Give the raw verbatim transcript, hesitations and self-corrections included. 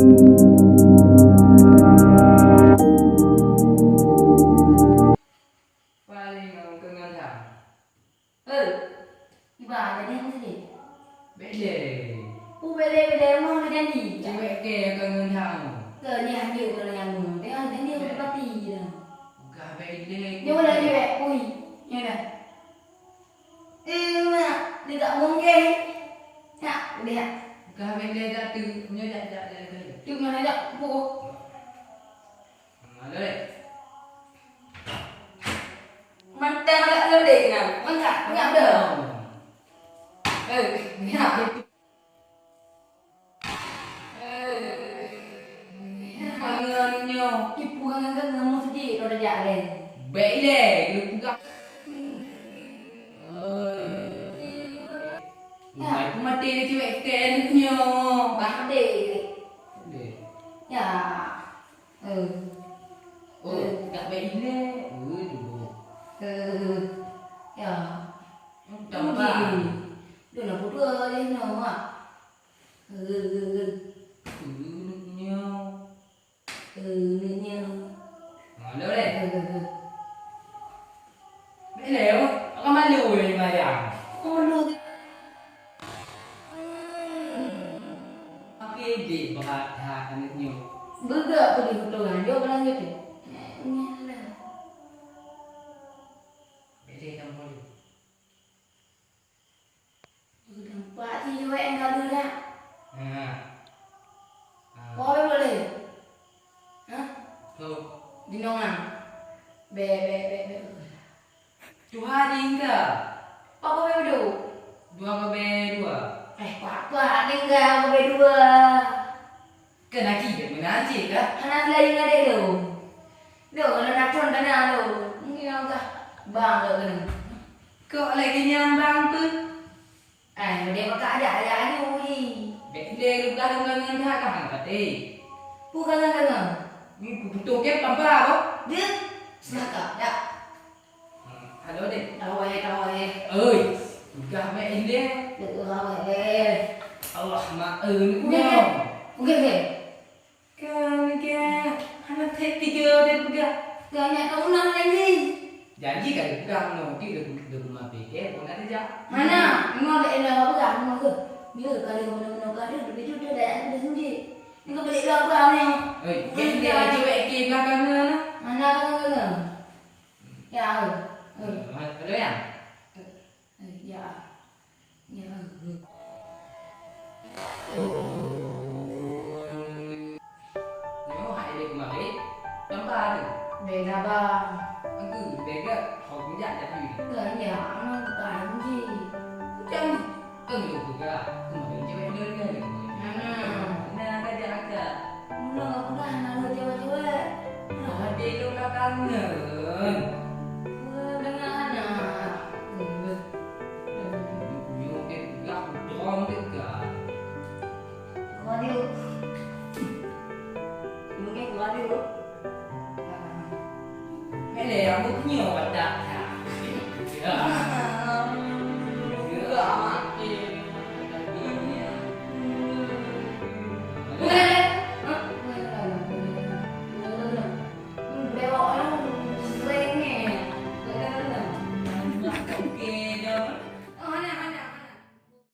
Paléng ngon keuneuk tham. Hei, iba jadi hang sini. Bèk lé. Pu bèk lé, bèk lé, rumoh ada janji. Cewek ke keuneuk tham. Ke ni hanya kalau yang mu. Tengok janji udah pati je. Gah bèk lé. Nyoe lah cewek. Ui, nyoe dah. Eh, mak, dia tak mungkin. Tak, dia. Gah bèk lé dah tu. Nyoe dah, dah, dah, dah. Tu mana dah? Pu. Mana deh? Mantap lah lo deh, nah. Mantap, mantap dah. Eh, ya. Eh, mangan nyoe. Ibu mangan kan nemu sedih kalau dah jalan. Bèk lé, lu peugah. Nah, aku mati ni cewek kan nyoe. Bah deh. Deh. Ya. Eh. Oh, eh. Dak bèk ilèe. Eh, dulu. Eh, ya. Tambah. Uji. Dah nak putus je no, mak. Eh, eh, eh. Eh, nyoe. Eh, nyoe. Ha, dah boleh? Eh, eh, eh. Bèk lé, oh. Akan malu je mayang. Malu. Tapi dek berat that aneuk nyoe. Beugak peunoh beutôi, jaweueb beulangét teuh. Nyan lah. Bèk lé kamoe lé. Nampak cit jaweueb nyang ka lheueh dak? Ha. Ha. Kau boleh? Hah? Tuh. Di nongan. Bèk, bèk, bèk, bèk. Tuha tinggal. Pak Boy dua. Dua Boy dua. Eh, Pak, Pak tinggal Boy dua. Kena kiban meunan cit kah? Hana lagi ngadek tu. Lo, lo natron kana lo. Ngiang kah? Bang lo kena. Kok lagi nyang bang tu? Ai, dia bakak aja, aja aju ni. Bèk lé lu dah ngon ngon dah kah hana patéh. Pu kanga-kanga. Ni pu beutôi ke pampa apa? Dia serakah, ya. Hmm, halo deh. Tahu ya, tahu ya. Oi, udah bèk lé. Tahu ya. Allah mak, eh, ni. Okey, okey. Okey, okey. Kan ke, hana thèk tiga dia peugah. Kan nyak ka unang janji. Janji ka dipeugah meunoe, di, di, di rumah P K pun ada jak. Mana? Memang ada elah ka peugah, memang ke. Dia ka ada meunoe-meunoe ka ada, tapi tu dia dah ada sendiri. Ni ka balik dua peugah ni. Oi, dia, dia aja wek ke belakang ni, mana? Mana ka kena? Ya, oi. Oi. Ada yang? Eh, ya. Ya. Nyoe hai lé keumarin, tampa tu. Beda, Bang. Aku beda, hok jak tapi. Lah, ya, anak bukan ji. Jangan, kan lu juga. Kemarin cewek dulu ni. Nah. Nah, kajak akak. Mula aku dah nak lu cewek-cewek. Hati lu dah kangen. Wah, dengan anak. Nyoe teuga, udon teuga. Radio. Nyoe radio. Mele rambut nyoe watak. Ya.